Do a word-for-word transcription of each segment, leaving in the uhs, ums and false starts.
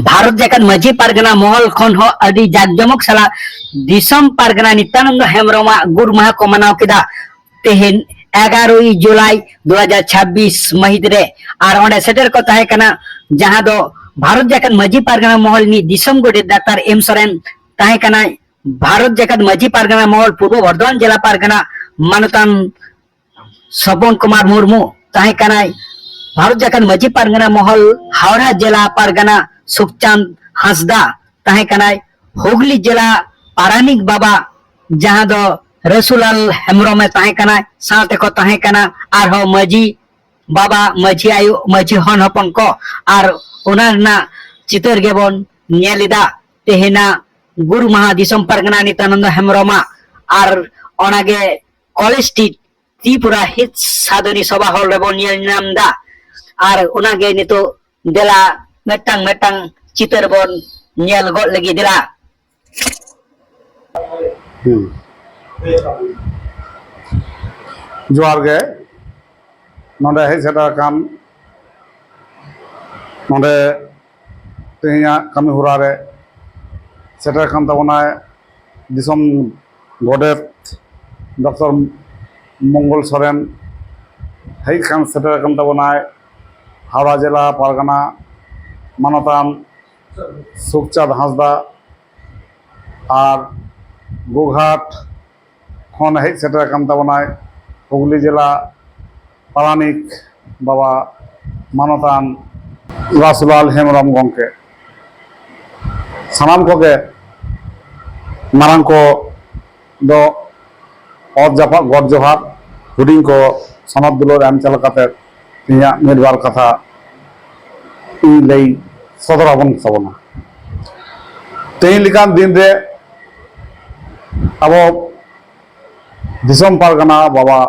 ᱵᱷᱟᱨᱚᱛ ᱡᱟᱠᱟᱛ ᱢᱟᱹᱡᱷᱤ ᱯᱟᱨᱜᱟᱱᱟ ᱢᱚᱦᱚᱞ ᱠᱷᱚᱱ ᱦᱚᱸ ᱟᱹᱰᱤ ᱡᱟᱠ ᱡᱚᱢᱚᱠ ᱥᱟᱞᱟᱜ ᱫᱤᱥᱚᱢ ᱯᱟᱨᱜᱟᱱᱟ ᱱᱤᱛᱭᱟᱱᱚᱱᱫᱚ ᱦᱮᱢᱵᱨᱚᱢᱟᱜ ᱜᱩᱨ ᱢᱟᱦᱟ ᱠᱚ ᱢᱟᱱᱟᱣ ᱠᱮᱫᱟ᱾ ᱛᱮᱦᱮᱧ ᱮᱜᱟᱨᱳᱭ ᱡᱩᱞᱟᱭ ᱫᱩ ᱦᱟᱡᱟᱨ ᱪᱷᱟᱵᱵᱤᱥ ᱢᱟᱹᱦᱤᱛ ᱨᱮ᱾ ᱟᱨ ᱚᱸᱰᱮ ᱥᱮᱴᱮᱨ ᱠᱚ ᱛᱟᱦᱮᱸ ᱠᱟᱱᱟ ᱡᱟᱦᱟᱸ ᱫᱚ ᱵᱷᱟᱨᱚᱛ ᱡᱟᱠᱟᱛ ᱢᱟᱹᱡᱷᱤ ᱯᱟᱨᱜᱟᱱᱟ ᱢᱚᱦᱚᱞ ᱨᱤᱱᱤᱡ ᱫᱤᱥᱚᱢ ᱜᱚᱰᱮᱛ ᱰᱟᱠᱛᱟᱨ ᱮᱢ ᱥᱚᱨᱮᱱ ᱛᱟᱦᱮᱸ ᱠᱟᱱᱟᱭ, ᱵᱷᱟᱨᱚᱛ ᱡᱟᱠᱟᱛ ᱢᱟᱹᱡᱷᱤ ᱯᱟᱨᱜᱟᱱᱟ ᱢᱚᱦᱚᱞ ᱯᱩᱨᱵᱚ ᱵᱚᱨᱫᱷᱚᱢᱟᱱ ᱡᱮᱞᱟ ᱯᱟᱨᱜᱟᱱᱟ ᱢᱟᱱᱚᱛᱟᱱ ᱥᱚᱯᱚᱱ ᱠᱩᱢᱟᱨ ᱢᱩᱨᱢᱩ ᱛᱟᱦᱮᱸ ᱠᱟᱱᱟᱭ, ᱵᱷᱟᱨᱚᱛ ᱡᱟᱠᱟᱛ ᱢᱟᱹᱡᱷᱤ ᱯᱟᱨᱜᱟᱱᱟ ᱢᱚᱦᱚᱞ ᱦᱟᱣᱲᱟ ᱡᱮᱞᱟ ᱯᱟᱨᱜᱟᱱᱟ ᱥᱩᱠᱪᱟᱸᱫ ᱦᱟᱸᱥᱫᱟ ᱛᱟᱦᱮᱸ ᱠᱟᱱᱟᱭ, ᱦᱩᱜᱽᱞᱤ ᱡᱮᱞᱟ ᱯᱟᱨᱟᱱᱤᱠ ᱵᱟᱵᱟ ᱡᱟᱦᱟᱸ ᱫᱚ ᱨᱟᱹᱥᱩᱞᱟᱞ ᱦᱮᱢᱵᱨᱚᱢ ᱮ ᱛᱟᱦᱮᱸ ᱠᱟᱱᱟ, ᱥᱟᱶ ᱛᱮᱠᱚ ᱛᱟᱦᱮᱸ ᱠᱟᱱᱟ ᱟᱨᱦᱚᱸ ᱢᱟᱹᱡᱷᱤ ᱵᱟᱵᱟ, ᱢᱟᱹᱡᱷᱤ ᱟᱭᱳ, ᱢᱟᱹᱡᱷᱤ ᱦᱚᱱ ᱦᱚᱯᱚᱱ ᱠᱚ᱾ ᱟᱨ ᱚᱱᱟ ᱨᱮᱱᱟᱜ ᱪᱤᱛᱟᱹᱨ ᱜᱮᱵᱚᱱ ᱧᱮᱞ ᱮᱫᱟ ᱛᱮᱦᱮᱧᱟᱜ ᱜᱩᱨᱩ ᱢᱟᱦᱟ ᱫᱤᱥᱚᱢ ᱯᱟᱨᱜᱟᱱᱟ ᱱᱤᱛᱭᱟᱱᱚᱱᱫᱚ ᱦᱮᱢᱵᱨᱚᱢᱟᱜ᱾ ᱟᱨ ᱚᱱᱟᱜᱮ ᱠᱚᱞᱮᱡᱽ ᱥᱴᱨᱤᱴ ᱛᱨᱤᱯᱩᱨᱟ ᱦᱤᱛ ᱥᱟᱫᱷᱚᱱᱤ ᱥᱚᱵᱷᱟ ᱦᱚᱞ ᱨᱮᱵᱚᱱ ᱧᱮᱞ ᱧᱟᱢ ᱮᱫᱟ᱾ ᱟᱨ ᱚᱱᱟᱜᱮ ᱱᱤᱛᱚᱜ ᱫᱮᱞᱟ ᱢᱤᱫᱴᱟᱝ ᱢᱤᱫᱴᱟᱝ ᱪᱤᱛᱟᱹᱨ ᱵᱚᱱ ᱧᱮᱞ ᱜᱚᱫ ᱞᱟᱹᱜᱤᱫ ᱫᱮᱞᱟ᱾ ᱦᱩᱸ᱾ ᱡᱚᱦᱟᱨ ᱜᱮ᱾ ᱱᱚᱰᱮ ᱦᱮᱡ ᱥᱮᱴᱮᱨ ᱟᱠᱟᱱ, ᱱᱚᱰᱮ ᱛᱮᱦᱮᱧᱟᱜ ᱠᱟᱹᱢᱤ ᱦᱚᱨᱟ ᱨᱮ ᱥᱮᱴᱮᱨ ᱟᱠᱟᱱ ᱛᱟᱵᱚᱱᱟᱭ ᱫᱤᱥᱚᱢ ᱜᱚᱰᱮᱛ ᱰᱚᱠᱴᱚᱨ ᱢᱚᱝᱜᱚᱞ ᱥᱚᱨᱮᱱ, ᱦᱮᱡ ᱟᱠᱟᱱ ᱥᱮᱴᱮᱨ ᱟᱠᱟᱱ ᱛᱟᱵᱚᱱᱟᱭ ᱦᱟᱣᱲᱟ ᱡᱮᱞᱟ ᱯᱟᱨᱜᱟᱱᱟ ᱢᱟᱱᱚᱛᱟᱱ ᱥᱩᱠᱪᱟᱸᱫ ᱦᱟᱸᱥᱫᱟ, ᱟᱨ ᱜᱳᱜᱷᱟᱴ ᱠᱷᱚᱱ ᱦᱮᱡ ᱥᱮᱴᱮᱨ ᱟᱠᱟᱱ ᱛᱟᱵᱚᱱᱟᱭ ᱦᱩᱜᱽᱞᱤ ᱡᱮᱞᱟ ᱯᱟᱨᱟᱱᱤᱠ ᱵᱟᱵᱟ ᱢᱟᱱᱚᱛᱟᱱ ᱨᱟᱥᱞᱟᱞ ᱦᱮᱢᱵᱨᱚᱢ ᱜᱚᱢᱠᱮ᱾ ᱥᱟᱱᱟᱢ ᱠᱚᱜᱮ ᱢᱟᱨᱟᱝ ᱠᱚ ᱫᱚ ᱚᱛ ᱡᱟᱯᱟᱜ ᱜᱚᱰ ᱡᱚᱦᱟᱨ, ᱦᱩᱰᱤᱧ ᱠᱚ ᱥᱚᱱᱚᱛ ᱫᱩᱞᱟᱹᱲ ᱮᱢ ᱪᱟᱞ ᱠᱟᱛᱮ ᱤᱧᱟᱹᱜ ᱢᱤᱫ ᱵᱟᱨ ᱠᱟᱛᱷᱟ ᱤᱧ ᱞᱟᱹᱭ ᱥᱚᱫᱚᱨ ᱟᱵᱚᱱ ᱛᱟᱵᱚᱱᱟ᱾ ᱛᱮᱦᱮᱧ ᱞᱮᱠᱟᱱ ᱫᱤᱱ ᱨᱮ ᱟᱵᱚ ᱫᱤᱥᱚᱢ ᱯᱟᱨᱜᱟᱱᱟ ᱵᱟᱵᱟ,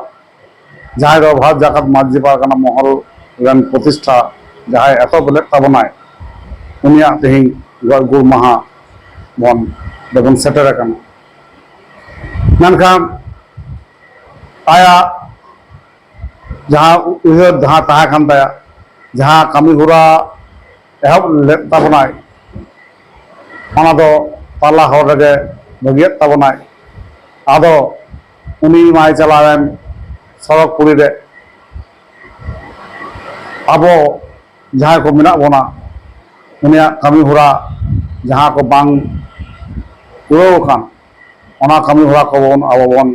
ᱡᱟᱦᱟᱸᱭ ᱫᱚ ᱵᱷᱟᱨᱚᱛ ᱡᱟᱠᱟᱛ ᱢᱟᱹᱡᱷᱤ ᱯᱟᱨᱜᱟᱱᱟ ᱢᱚᱦᱚᱞ ᱨᱮᱱ ᱯᱨᱚᱛᱤᱥᱴᱷᱟ, ᱡᱟᱦᱟᱸᱭ ᱮᱛᱚᱦᱚᱵ ᱞᱮᱫ ᱛᱟᱵᱚᱱᱟᱭ, ᱩᱱᱤᱭᱟᱜ ᱛᱮᱦᱮᱧ ᱜᱚᱡ ᱜᱩᱨ ᱢᱟᱦᱟ ᱵᱚᱱ ᱨᱮᱵᱚᱱ ᱥᱮᱴᱮᱨ ᱟᱠᱟᱱᱟ᱾ ᱢᱮᱱᱠᱷᱟᱱ ᱟᱭᱟᱜ ᱡᱟᱦᱟᱸ ᱩᱭᱦᱟᱹᱨ ᱡᱟᱦᱟᱸ ᱛᱟᱦᱮᱸ ᱠᱟᱱ ᱛᱟᱭᱟ, ᱡᱟᱦᱟᱸ ᱠᱟᱹᱢᱤ ᱦᱚᱨᱟ ᱮᱦᱚᱵ ᱞᱮᱫ ᱛᱟᱵᱚᱱᱟᱭ, ᱚᱱᱟ ᱫᱚ ᱛᱟᱞᱟ ᱦᱚᱨ ᱨᱮᱜᱮ ᱵᱟᱹᱜᱤᱭᱟᱫ ᱛᱟᱵᱚᱱᱟᱭ᱾ ᱟᱫᱚ ᱩᱱᱤ ᱢᱟᱭ ᱪᱟᱞᱟᱣᱮᱱ ᱥᱚᱲᱚᱠ ᱠᱩᱲᱤ ᱨᱮ᱾ ᱟᱵᱚ ᱡᱟᱦᱟᱸᱭ ᱠᱚ ᱢᱮᱱᱟᱜ ᱵᱚᱱᱟ, ᱩᱱᱤᱭᱟᱜ ᱠᱟᱹᱢᱤ ᱦᱚᱨᱟ ᱡᱟᱦᱟᱸ ᱠᱚ ᱵᱟᱝ ᱯᱩᱨᱟᱹᱣ ᱟᱠᱟᱱ, ᱚᱱᱟ ᱠᱟᱹᱢᱤ ᱦᱚᱨᱟ ᱠᱚᱵᱚᱱ ᱟᱵᱚ ᱵᱚᱱ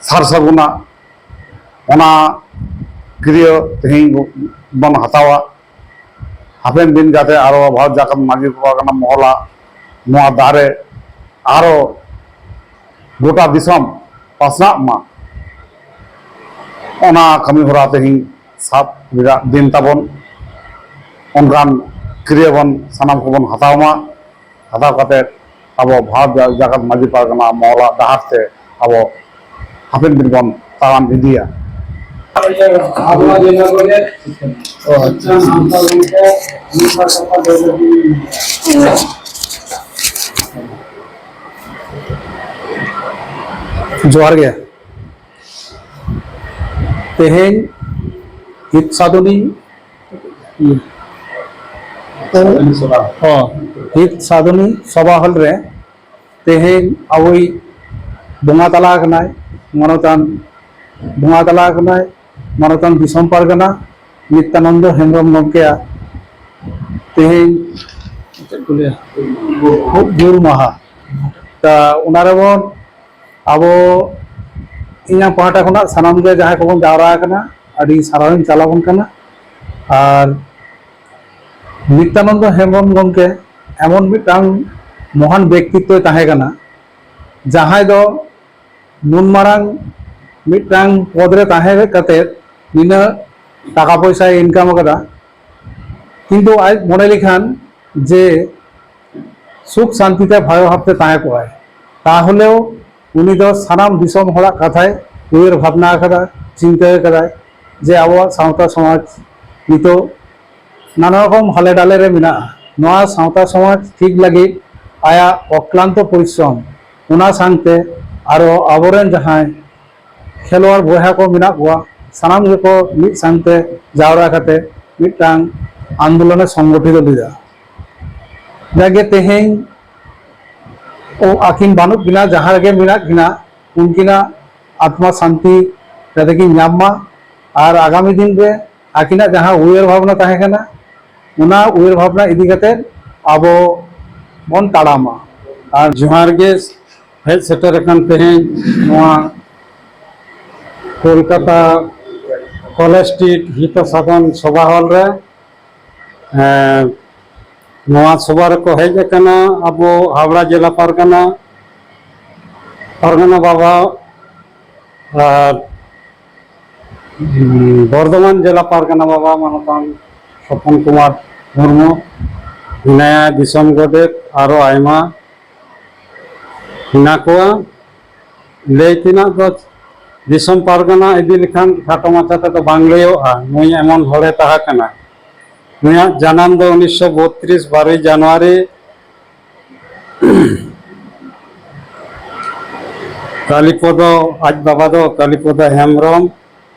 ᱥᱟᱨ ᱥᱟᱹᱜᱩᱱᱟ᱾ ᱚᱱᱟ ᱠᱤᱨᱭᱟᱹ ᱛᱮᱦᱮᱧ ᱵᱚᱱ ᱦᱟᱛᱟᱣᱟ᱾ ᱦᱟᱯᱮᱱ ᱫᱤᱱ ᱡᱟᱛᱮ ᱟᱨᱚ ᱵᱷᱟᱨᱚᱛ ᱡᱟᱠᱟᱛ ᱢᱟᱹᱡᱷᱤ ᱯᱟᱨᱜᱟᱱᱟ ᱢᱚᱦᱚᱞᱟ ᱱᱚᱣᱟ ᱫᱟᱨᱮ ᱟᱨᱚ ᱜᱚᱴᱟ ᱫᱤᱥᱚᱢ ᱯᱟᱥᱱᱟᱜ ᱢᱟ, ᱚᱱᱟ ᱠᱟᱹᱢᱤ ᱦᱚᱨᱟ ᱛᱮᱦᱮᱧ ᱥᱟᱵ ᱨᱮᱭᱟᱜ ᱫᱤᱱ ᱛᱟᱵᱚᱱ᱾ ᱚᱱᱠᱟᱱ ᱠᱤᱨᱭᱟᱹ ᱵᱚᱱ ᱥᱟᱱᱟᱢ ᱠᱚᱵᱚᱱ ᱦᱟᱛᱟᱣ ᱢᱟ᱾ ᱦᱟᱛᱟᱣ ᱠᱟᱛᱮ ᱟᱵᱚ ᱵᱷᱟᱨᱚᱛ ᱡᱟ-, ᱡᱟᱠᱟᱛ ᱢᱟᱹᱡᱷᱤ ᱯᱟᱨᱜᱟᱱᱟ ᱢᱚᱦᱚᱞᱟ ᱰᱟᱦᱟᱨ ᱛᱮ ᱟᱵᱚ ᱦᱟᱯᱮᱱ ᱫᱤᱱ ᱵᱚᱱ ᱛᱟᱲᱟᱢ ᱤᱫᱤᱭᱟ᱾ ᱡᱚᱦᱟᱨ ᱜᱮ᱾ ᱛᱮᱦᱮᱧ ᱦᱤᱛ ᱥᱟᱫᱚᱱᱤ, ᱦᱚᱸ, ᱦᱤᱛ ᱥᱟᱫᱚᱱᱤ ᱥᱚᱵᱷᱟ ᱦᱚᱞ ᱨᱮ ᱛᱮᱦᱮᱧ ᱟᱵᱚᱭᱤᱡ ᱵᱚᱸᱜᱟ ᱛᱟᱞᱟ ᱟᱠᱟᱱᱟᱭ, ᱢᱟᱱᱚᱛᱟᱱ ᱵᱚᱸᱜᱟ ᱛᱟᱞᱟ ᱟᱠᱟᱱᱟᱭ, ᱢᱟᱱᱚᱛᱟᱱ ᱫᱤᱥᱚᱢ ᱯᱟᱨᱜᱟᱱᱟ ᱱᱤᱛᱭᱟᱱᱚᱱᱫᱚ ᱦᱮᱢᱵᱨᱚᱢ ᱜᱚᱢᱠᱮᱭᱟᱜ ᱛᱮᱦᱮᱧ ᱪᱮᱫ ᱠᱚ ᱞᱟᱹᱭᱟ, ᱦᱩᱞ ᱢᱟᱦᱟ᱾ ᱛᱟ ᱚᱱᱟ ᱨᱮᱵᱚᱱ ᱟᱵᱚ, ᱤᱧᱟᱹᱜ ᱯᱟᱦᱴᱟ ᱠᱷᱚᱱᱟᱜ ᱥᱟᱱᱟᱢ ᱜᱮ ᱡᱟᱦᱟᱸᱭ ᱠᱚᱵᱚᱱ ᱡᱟᱣᱨᱟ ᱟᱠᱟᱱᱟ, ᱟᱹᱰᱤ ᱥᱟᱨᱦᱟᱣ ᱤᱧ ᱪᱟᱞ ᱟᱵᱚᱱ ᱠᱟᱱᱟ᱾ ᱟᱨ ᱱᱤᱛᱭᱟᱱᱚᱱᱫᱚ ᱦᱮᱢᱵᱨᱚᱢ ᱜᱚᱢᱠᱮ ᱮᱢᱚᱱ ᱢᱤᱫᱴᱟᱝ ᱢᱚᱦᱟᱱ ᱵᱮᱠᱛᱤᱛᱛᱚᱭ ᱛᱟᱦᱮᱸ ᱠᱟᱱᱟ, ᱡᱟᱦᱟᱸᱭ ᱫᱚ ᱱᱩᱱ ᱢᱟᱨᱟᱝ ᱢᱤᱫᱴᱟᱝ ᱯᱚᱫᱽ ᱨᱮ ᱛᱟᱦᱮᱸ ᱠᱟᱛᱮ ᱱᱤᱱᱟᱹᱜ ᱴᱟᱠᱟ ᱯᱚᱭᱥᱟᱭ ᱤᱱᱠᱟᱢ ᱟᱠᱟᱫᱟ, ᱠᱤᱱᱛᱩ ᱟᱡ ᱢᱚᱱᱮ ᱞᱮᱠᱷᱟᱱ ᱡᱮ ᱥᱩᱠ ᱥᱟᱱᱛᱤ ᱛᱮ ᱵᱷᱟᱜᱮ ᱵᱷᱟᱵᱽ ᱛᱮ ᱛᱟᱦᱮᱸ ᱠᱚᱜᱼᱟᱭ, ᱛᱟᱦᱚᱞᱮ ᱩᱱᱤ ᱫᱚ ᱥᱟᱱᱟᱢ ᱫᱤᱥᱚᱢ ᱦᱚᱲᱟᱜ ᱠᱟᱛᱷᱟᱭ ᱩᱭᱦᱟᱹᱨ ᱵᱷᱟᱵᱽᱱᱟ ᱟᱠᱟᱫᱟ, ᱪᱤᱱᱛᱟᱹ ᱟᱠᱟᱫᱟᱭ ᱡᱮ ᱟᱵᱚᱣᱟᱜ ᱥᱟᱶᱛᱟ ᱥᱚᱢᱟᱡᱽ ᱱᱤᱛᱚᱜ ᱱᱟᱱᱟ ᱨᱚᱠᱚᱢ ᱦᱟᱞᱮ ᱰᱟᱞᱮ ᱨᱮ ᱢᱮᱱᱟᱜᱼᱟ᱾ ᱱᱚᱣᱟ ᱥᱟᱶᱛᱟ ᱥᱚᱢᱟᱡᱽ ᱴᱷᱤᱠ ᱞᱟᱹᱜᱤᱫ ᱟᱭᱟᱜ ᱚᱠᱞᱟᱱᱛᱚ ᱯᱚᱨᱤᱥᱨᱚᱢ, ᱚᱱᱟ ᱥᱟᱶᱛᱮ ᱟᱨᱚ ᱟᱵᱚᱨᱮᱱ ᱡᱟᱦᱟᱸᱭ ᱠᱷᱮᱞᱣᱟᱲ ᱵᱚᱭᱦᱟ ᱠᱚ ᱢᱮᱱᱟᱜ ᱠᱚᱣᱟ, ᱥᱟᱱᱟᱢ ᱜᱮᱠᱚ ᱢᱤᱫ ᱥᱟᱶᱛᱮ ᱡᱟᱣᱨᱟ ᱠᱟᱛᱮ ᱢᱤᱫᱴᱟᱝ ᱟᱱᱫᱳᱞᱚᱱᱮ ᱥᱚᱝᱜᱚᱴᱷᱤᱛ ᱞᱮᱫᱟ᱾ ᱡᱟᱜᱮ ᱛᱮᱦᱮᱧ ᱟᱹᱠᱤᱱ ᱵᱟᱹᱱᱩᱜ ᱠᱤᱱᱟ, ᱡᱟᱦᱟᱸ ᱨᱮᱜᱮ ᱢᱮᱱᱟᱜ ᱠᱤᱱᱟ, ᱩᱱᱠᱤᱱᱟᱜ ᱟᱛᱢᱟ ᱥᱟᱱᱛᱤ ᱡᱟᱛᱮ ᱠᱤᱱ ᱧᱟᱢ ᱢᱟ᱾ ᱟᱨ ᱟᱜᱟᱢᱤ ᱫᱤᱱ ᱨᱮ ᱟᱹᱠᱤᱱᱟᱜ ᱡᱟᱦᱟᱸ ᱩᱭᱦᱟᱹᱨ ᱵᱷᱟᱵᱽᱱᱟ ᱛᱟᱦᱮᱸ ᱠᱟᱱᱟ, ᱚᱱᱟ ᱩᱭᱦᱟᱹᱨ ᱵᱷᱟᱵᱽᱱᱟ ᱤᱫᱤ ᱠᱟᱛᱮ ᱟᱵᱚ ᱵᱚᱱ ᱛᱟᱲᱟᱢᱟ᱾ ᱟᱨ ᱡᱚᱦᱟᱨ ᱜᱮ ᱦᱮᱡ ᱥᱮᱴᱮᱨ ᱟᱠᱟᱱ ᱛᱮᱦᱮᱧ ᱱᱚᱣᱟ ᱠᱳᱞᱠᱟᱛᱟ ᱠᱚᱞᱮᱡᱽ ᱥᱴᱨᱤᱴ ᱦᱤᱛᱚ ᱥᱟᱫᱷᱚᱱ ᱥᱚᱵᱷᱟ ᱦᱚᱞ ᱨᱮ᱾ ᱮᱸ, ᱱᱚᱣᱟ ᱥᱚᱵᱷᱟ ᱨᱮᱠᱚ ᱦᱮᱡ ᱟᱠᱟᱱᱟ ᱟᱵᱚ ᱦᱟᱣᱲᱟ ᱡᱮᱞᱟ ᱯᱟᱨᱜᱟᱱᱟ, ᱯᱟᱨᱜᱟᱱᱟ ᱵᱟᱵᱟ ᱟᱨ ᱵᱚᱨᱫᱷᱚᱢᱟᱱ ᱡᱮᱞᱟ ᱯᱟᱨᱜᱟᱱᱟ ᱵᱟᱵᱟ ᱢᱟᱱᱚᱛᱟᱱ ᱥᱚᱯᱚᱱ ᱠᱩᱢᱟᱨ ᱢᱩᱨᱢᱩ ᱢᱮᱱᱟᱭᱟ, ᱫᱤᱥᱚᱢ ᱜᱚᱰᱮᱛ, ᱟᱨᱚ ᱟᱭᱢᱟ ᱢᱮᱱᱟᱜ ᱠᱚᱣᱟ᱾ ᱞᱟᱹᱭ ᱛᱮᱱᱟᱜ ᱫᱚ ᱫᱤᱥᱚᱢ ᱯᱟᱨᱜᱟᱱᱟ ᱤᱫᱤ ᱞᱮᱠᱷᱟᱱ ᱠᱷᱟᱴᱚ ᱢᱟᱪᱷᱟ ᱛᱮᱫᱚ ᱵᱟᱝ ᱞᱟᱹᱭᱚᱜᱼᱟ᱾ ᱱᱩᱭ ᱮᱢᱚᱱ ᱦᱚᱲᱮ ᱛᱟᱦᱮᱸ ᱠᱟᱱᱟ, ᱱᱩᱭᱟᱜ ᱡᱟᱱᱟᱢ ᱫᱚ ᱩᱱᱤᱥᱥᱚ ᱵᱚᱛᱨᱤᱥ ᱵᱟᱨᱚᱭ ᱡᱟᱱᱩᱣᱟᱨᱤ᱾ ᱠᱟᱞᱤᱯᱚᱫᱚ, ᱟᱡ ᱵᱟᱵᱟ ᱫᱚ ᱠᱟᱞᱤᱯᱚᱫᱚ ᱦᱮᱢᱵᱨᱚᱢ,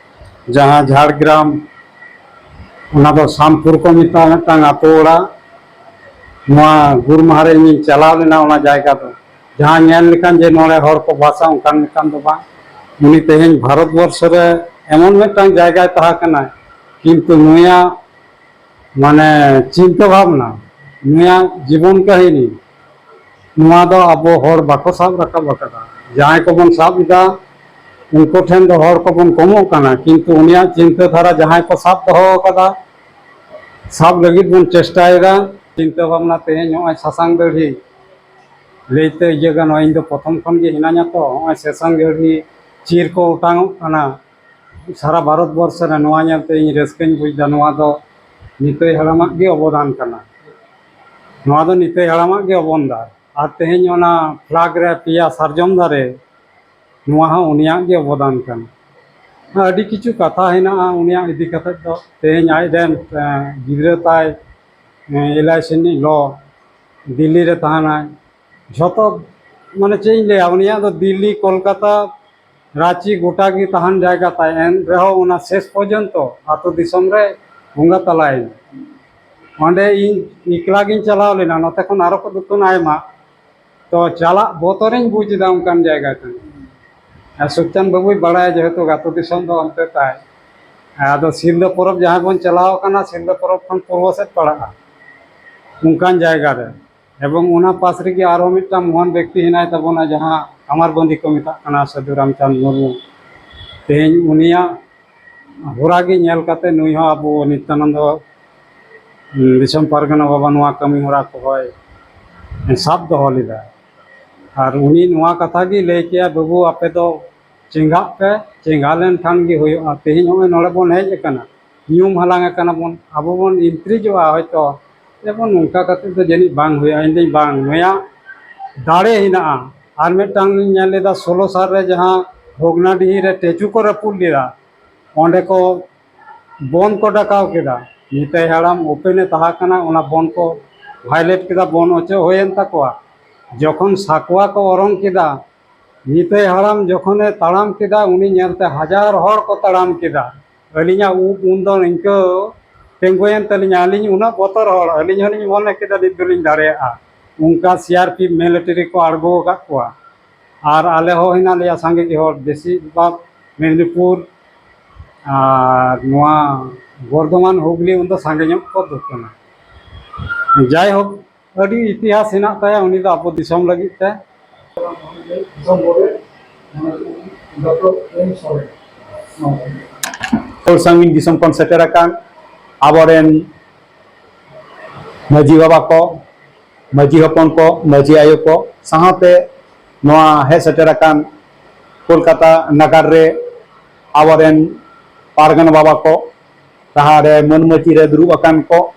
ᱡᱟᱦᱟᱸ ᱡᱷᱟᱲᱜᱨᱟᱢ, ᱚᱱᱟ ᱫᱚ ᱥᱟᱢᱯᱩᱨ ᱠᱚ ᱢᱮᱛᱟᱜᱼᱟ, ᱢᱤᱫᱴᱟᱝ ᱟᱛᱳ ᱚᱲᱟᱜ᱾ ᱱᱚᱣᱟ ᱜᱩᱨ ᱢᱟᱦᱟ ᱨᱮ ᱤᱧᱤᱧ ᱪᱟᱞᱟᱣ ᱞᱮᱱᱟ ᱚᱱᱟ ᱡᱟᱭᱜᱟ ᱫᱚ, ᱡᱟᱦᱟᱸ ᱧᱮᱞ ᱞᱮᱠᱟᱱ ᱡᱮ ᱱᱚᱰᱮ ᱦᱚᱲ ᱠᱚ ᱵᱟᱥᱟ, ᱚᱱᱠᱟᱱ ᱢᱤᱫᱴᱟᱝ ᱫᱚ ᱵᱟᱝ᱾ ᱩᱱᱤ ᱛᱮᱦᱮᱧ ᱵᱷᱟᱨᱚᱛ ᱵᱚᱨᱥᱚ ᱨᱮ ᱮᱢᱚᱱ ᱢᱤᱫᱴᱟᱝ ᱡᱟᱭᱜᱟᱭ ᱛᱟᱦᱮᱸ ᱠᱟᱱᱟ, ᱠᱤᱱᱛᱩ ᱱᱩᱭᱟᱜ ᱢᱟᱱᱮ ᱪᱤᱱᱛᱟᱹ ᱵᱷᱟᱵᱽᱱᱟ, ᱱᱩᱭᱟᱜ ᱡᱤᱵᱚᱱ ᱠᱟᱹᱦᱤᱱᱤ, ᱱᱚᱣᱟ ᱫᱚ ᱟᱵᱚ ᱦᱚᱲ ᱵᱟᱠᱚ ᱥᱟᱵ ᱨᱟᱠᱟᱵ ᱟᱠᱟᱫᱟ᱾ ᱡᱟᱦᱟᱸᱭ ᱠᱚᱵᱚᱱ ᱥᱟᱵ ᱮᱫᱟ, ᱩᱱᱠᱩ ᱴᱷᱮᱱ ᱫᱚ ᱦᱚᱲ ᱠᱚᱵᱚᱱ ᱠᱚᱢᱚᱜ ᱠᱟᱱᱟ, ᱠᱤᱱᱛᱩ ᱩᱱᱤᱭᱟᱜ ᱪᱤᱱᱛᱟᱹ ᱫᱷᱟᱨᱟ ᱡᱟᱦᱟᱸᱭ ᱠᱚ ᱥᱟᱵ ᱫᱚᱦᱚ ᱟᱠᱟᱫᱟ, ᱥᱟᱵ ᱞᱟᱹᱜᱤᱫ ᱵᱚᱱ ᱪᱮᱥᱴᱟᱭᱮᱫᱟ᱾ ᱪᱤᱱᱛᱟᱹ ᱵᱷᱟᱵᱽᱱᱟ ᱛᱮᱦᱮᱧ ᱱᱚᱜᱼᱚᱭ ᱥᱟᱥᱟᱝ ᱫᱟᱹᱲᱦᱤ ᱞᱟᱹᱭᱛᱮ ᱤᱭᱟᱹ ᱜᱟᱱᱚᱜᱼᱟ, ᱤᱧ ᱫᱚ ᱯᱨᱚᱛᱷᱚᱢ ᱠᱷᱚᱱ ᱜᱮ ᱦᱤᱱᱟᱹᱧᱟ ᱛᱚ, ᱱᱚᱜᱼᱚᱭ ᱥᱟᱥᱟᱝ ᱫᱟᱹᱲᱦᱤ ᱪᱤᱨ ᱠᱚ ᱚᱴᱟᱝᱚᱜ ᱠᱟᱱᱟ ᱥᱟᱨᱟ ᱵᱷᱟᱨᱚᱛ ᱵᱚᱨᱥᱚ ᱨᱮ᱾ ᱱᱚᱣᱟ ᱧᱮᱞᱛᱮ ᱤᱧ ᱨᱟᱹᱥᱠᱟᱹᱧ ᱵᱩᱡᱽ ᱮᱫᱟ᱾ ᱱᱚᱣᱟ ᱫᱚ ᱱᱤᱛᱟᱹᱭ ᱦᱟᱲᱟᱢᱟᱜ ᱜᱮ ᱚᱵᱚᱫᱟᱱ ᱠᱟᱱᱟ᱾ ᱱᱚᱣᱟ ᱫᱚ ᱱᱤᱛᱟᱹᱭ ᱦᱟᱲᱟᱢᱟᱜ ᱜᱮ ᱚᱵᱚᱱᱫᱟ᱾ ᱟᱨ ᱛᱮᱦᱮᱧ ᱚᱱᱟ ᱯᱷᱞᱟᱜᱽ ᱨᱮ ᱯᱮᱭᱟ ᱥᱟᱨᱡᱚᱢ ᱫᱟᱨᱮ, ᱱᱚᱣᱟ ᱦᱚᱸ ᱩᱱᱤᱭᱟᱜ ᱜᱮ ᱚᱵᱚᱫᱟᱱ ᱠᱟᱱᱟ᱾ ᱟᱹᱰᱤ ᱠᱤᱪᱷᱩ ᱠᱟᱛᱷᱟ ᱦᱮᱱᱟᱜᱼᱟ ᱩᱱᱤᱭᱟᱜ ᱤᱫᱤ ᱠᱟᱛᱮᱫ ᱫᱚ᱾ ᱛᱮᱦᱮᱧ ᱟᱡᱨᱮᱱ, ᱮᱸ, ᱜᱤᱫᱽᱨᱟᱹ ᱛᱟᱭ, ᱮᱸ, ᱮᱞ ᱟᱭ ᱥᱤ ᱨᱤᱱᱤᱡ ᱞᱚ, ᱫᱤᱞᱞᱤ ᱨᱮ ᱛᱟᱦᱮᱱᱟᱭ᱾ ᱡᱷᱚᱛᱚ, ᱢᱟᱱᱮ, ᱪᱮᱫ ᱤᱧ ᱞᱟᱹᱭᱟ, ᱩᱱᱤᱭᱟᱜ ᱫᱚ ᱫᱤᱞᱞᱤ, ᱠᱳᱞᱠᱟᱛᱟ, ᱨᱟᱸᱪᱤ ᱜᱚᱴᱟ ᱜᱮ ᱛᱟᱦᱮᱱ ᱡᱟᱭᱜᱟ ᱛᱟᱭ, ᱮᱱ ᱨᱮᱦᱚᱸ ᱚᱱᱟ ᱥᱮᱥ ᱯᱚᱨᱡᱚᱱᱛᱚ ᱟᱛᱳ ᱫᱤᱥᱚᱢ ᱨᱮ ᱵᱚᱸᱜᱟ ᱛᱟᱞᱟᱭᱮᱱᱟ᱾ ᱚᱸᱰᱮ ᱤᱧ ᱮᱠᱞᱟ ᱜᱤᱧ ᱪᱟᱞᱟᱣ ᱞᱮᱱᱟ, ᱱᱚᱛᱮ ᱠᱷᱚᱱ ᱟᱨᱚ ᱠᱚ ᱫᱩᱠᱟᱹᱱᱟ ᱟᱭᱢᱟ᱾ ᱛᱚ ᱪᱟᱞᱟᱜ ᱵᱚᱛᱚᱨᱤᱧ ᱵᱩᱡᱽ ᱮᱫᱟ ᱚᱱᱠᱟᱱ ᱡᱟᱭᱜᱟ ᱠᱟᱱᱟ᱾ ᱟᱨ ᱥᱩᱠᱪᱟᱸᱫ ᱵᱟᱹᱵᱩᱭ ᱵᱟᱲᱟᱭᱟ, ᱡᱮᱦᱮᱛᱩ ᱟᱹᱛᱩ ᱫᱤᱥᱚᱢ ᱫᱚ ᱚᱱᱛᱮ ᱛᱟᱭ᱾ ᱟᱫᱚ ᱥᱤᱞᱫᱟᱹ ᱯᱚᱨᱚᱵᱽ ᱡᱟᱦᱟᱸ ᱵᱚᱱ ᱪᱟᱞᱟᱣ ᱟᱠᱟᱱᱟ, ᱥᱤᱞᱫᱟᱹ ᱯᱚᱨᱚᱵᱽ ᱠᱷᱚᱱ ᱯᱩᱨᱵᱚ ᱥᱮᱫ ᱯᱟᱲᱟᱜᱼᱟ ᱚᱱᱠᱟᱱ ᱡᱟᱭᱜᱟ ᱨᱮ᱾ ᱮᱵᱚᱝ ᱚᱱᱟ ᱯᱟᱥ ᱨᱮᱜᱮ ᱟᱨᱦᱚᱸ ᱢᱤᱫᱴᱟᱝ ᱢᱚᱦᱟᱱ ᱵᱮᱠᱛᱤ ᱦᱮᱱᱟᱭ ᱛᱟᱵᱚᱱᱟ, ᱡᱟᱦᱟᱸ ᱠᱟᱢᱟᱨᱵᱟᱸᱫᱤ ᱠᱚ ᱢᱮᱛᱟᱜ ᱠᱟᱱᱟ, ᱥᱟᱹᱫᱷᱩ ᱨᱟᱢᱪᱟᱸᱫᱽ ᱢᱩᱨᱢᱩ᱾ ᱛᱮᱦᱮᱧ ᱩᱱᱤᱭᱟᱜ ᱦᱚᱨᱟ ᱜᱮ ᱧᱮᱞ ᱠᱟᱛᱮ ᱱᱩᱭ ᱦᱚᱸ ᱟᱵᱚ ᱱᱤᱛᱭᱟᱱᱚᱱᱫᱚ ᱫᱤᱥᱚᱢ ᱯᱟᱨᱜᱟᱱᱟ ᱵᱟᱵᱟ ᱱᱚᱣᱟ ᱠᱟᱹᱢᱤ ᱦᱚᱨᱟ ᱠᱚᱦᱚᱸᱭ ᱥᱟᱵ ᱫᱚᱦᱚ ᱞᱮᱫᱟ᱾ ᱟᱨ ᱩᱱᱤ ᱱᱚᱣᱟ ᱠᱟᱛᱷᱟ ᱜᱮᱭ ᱞᱟᱹᱭ ᱠᱮᱭᱟ, "ᱵᱟᱹᱵᱩ, ᱟᱯᱮ ᱫᱚ ᱪᱮᱸᱜᱷᱟᱜ ᱯᱮ, ᱪᱮᱸᱜᱷᱟ ᱞᱮᱱᱠᱷᱟᱱ ᱜᱮ ᱦᱩᱭᱩᱜᱼᱟ᱾ ᱛᱮᱦᱮᱧ ᱱᱚᱜᱼᱚᱭ ᱱᱚᱰᱮ ᱵᱚᱱ ᱦᱮᱡ ᱟᱠᱟᱱᱟ, ᱧᱩᱢ ᱦᱟᱞᱟᱝ ᱟᱠᱟᱱᱟ ᱵᱚᱱ, ᱟᱵᱚ ᱵᱚᱱ ᱮᱱᱛᱨᱤᱡᱚᱜᱼᱟ ᱦᱚᱭᱛᱚ, ᱡᱮᱢᱚᱱ ᱱᱚᱝᱠᱟ ᱠᱟᱛᱮ ᱫᱚ ᱡᱟᱹᱱᱤᱡ ᱵᱟᱝ ᱦᱩᱭᱩᱜᱼᱟ᱾" ᱤᱧ ᱫᱩᱧ ᱵᱟᱝ, ᱱᱚᱣᱟ ᱫᱟᱲᱮ ᱦᱮᱱᱟᱜᱼᱟ᱾ ᱟᱨ ᱢᱤᱫᱴᱟᱝ ᱞᱤᱧ ᱧᱮᱞ ᱞᱮᱫᱟ, ᱥᱳᱞᱳ ᱥᱟᱞ ᱨᱮ ᱡᱟᱦᱟᱸ ᱵᱷᱚᱜᱽᱱᱟᱰᱤᱦᱤ ᱨᱮ ᱴᱮᱪᱩ ᱠᱚ ᱨᱟᱹᱯᱩᱫ ᱞᱮᱫᱟ, ᱚᱸᱰᱮ ᱠᱚ ᱵᱚᱱ ᱠᱚ ᱰᱟᱠᱟᱣ ᱠᱮᱫᱟ᱾ ᱱᱤᱛᱟᱹᱭ ᱦᱟᱲᱟᱢ ᱳᱯᱮᱱ ᱮ ᱛᱟᱦᱮᱸ ᱠᱟᱱᱟ, ᱚᱱᱟ ᱵᱚᱱ ᱠᱚ ᱵᱷᱟᱭᱞᱮᱴ ᱠᱮᱫᱟ, ᱵᱚᱱ ᱚᱪᱚᱜ ᱦᱩᱭᱮᱱ ᱛᱟᱠᱚᱣᱟ᱾ ᱡᱚᱠᱷᱚᱱ ᱥᱟᱠᱣᱟ ᱠᱚ ᱚᱨᱚᱝ ᱠᱮᱫᱟ, ᱱᱤᱛᱟᱹᱭ ᱦᱟᱲᱟᱢ ᱡᱚᱠᱷᱚᱱᱮ ᱛᱟᱲᱟᱢ ᱠᱮᱫᱟ, ᱩᱱᱤ ᱧᱮᱞᱛᱮ ᱦᱟᱡᱟᱨ ᱦᱚᱲ ᱠᱚ ᱛᱟᱲᱟᱢ ᱠᱮᱫᱟ᱾ ᱟᱹᱞᱤᱧᱟᱜ ᱩᱵ ᱩᱱᱫᱚ ᱱᱤᱝᱠᱟᱹ ᱛᱤᱸᱜᱩᱭᱮᱱ ᱛᱟᱹᱞᱤᱧᱟ, ᱟᱹᱞᱤᱧ ᱩᱱᱟᱹᱜ ᱵᱚᱛᱚᱨ ᱦᱚᱲ, ᱟᱹᱞᱤᱧ ᱦᱚᱸᱞᱤᱧ ᱢᱚᱱᱮ ᱠᱮᱫᱟ ᱱᱤᱛ ᱫᱚᱞᱤᱧ ᱫᱟᱲᱮᱭᱟᱜᱼᱟ᱾ ᱚᱱᱠᱟ ᱥᱤ ᱟᱨ ᱯᱤ ᱮᱯᱷ ᱢᱤᱞᱤᱴᱟᱨᱤ ᱠᱚ ᱟᱬᱜᱚ ᱟᱠᱟᱫ ᱠᱚᱣᱟ᱾ ᱟᱨ ᱟᱞᱮ ᱦᱚᱸ ᱦᱮᱱᱟᱜ ᱞᱮᱭᱟ ᱥᱟᱸᱜᱮ ᱜᱮ ᱦᱚᱲ, ᱵᱮᱥᱤᱨ ᱵᱷᱟᱜᱽ ᱢᱮᱫᱽᱱᱤᱯᱩᱨ ᱟᱨ ᱱᱚᱣᱟ ᱵᱚᱨᱫᱷᱚᱢᱟᱱ, ᱦᱩᱜᱽᱞᱤ, ᱩᱱᱫᱚ ᱥᱟᱸᱜᱮ ᱧᱚᱜ ᱠᱚ ᱫᱩᱠ ᱠᱟᱱᱟ᱾ ᱡᱟᱭᱦᱳᱠ, ᱟᱹᱰᱤ ᱤᱛᱤᱦᱟᱥ ᱦᱮᱱᱟᱜ ᱛᱟᱭᱟ ᱩᱱᱤ ᱫᱚ ᱟᱵᱚ ᱫᱤᱥᱚᱢ ᱞᱟᱹᱜᱤᱫ ᱛᱮ᱾ ᱥᱩᱨ ᱥᱟᱺᱜᱤᱧ ᱫᱤᱥᱚᱢ ᱠᱷᱚᱱ ᱥᱮᱴᱮᱨ ᱟᱠᱟᱱ ᱟᱵᱚᱨᱮᱱ ᱢᱟᱹᱡᱷᱤ ᱵᱟᱵᱟ ᱠᱚ, ᱢᱟᱹᱡᱷᱤ ᱦᱚᱯᱚᱱ ᱠᱚ, ᱢᱟᱹᱡᱷᱤ ᱟᱭᱳ ᱠᱚ, ᱥᱟᱶᱛᱮ ᱱᱚᱣᱟ ᱦᱮᱡ ᱥᱮᱴᱮᱨ ᱟᱠᱟᱱ ᱠᱳᱞᱠᱟᱛᱟ ᱱᱟᱜᱟᱨ ᱨᱮ ᱟᱵᱚᱨᱮᱱ ᱯᱟᱨᱜᱟᱱᱟ ᱵᱟᱵᱟ ᱠᱚ, ᱡᱟᱦᱟᱸ ᱨᱮ ᱢᱟᱹᱱ ᱢᱟᱹᱪᱤ ᱨᱮ ᱫᱩᱲᱩᱵ ᱟᱠᱟᱱ ᱠᱚ,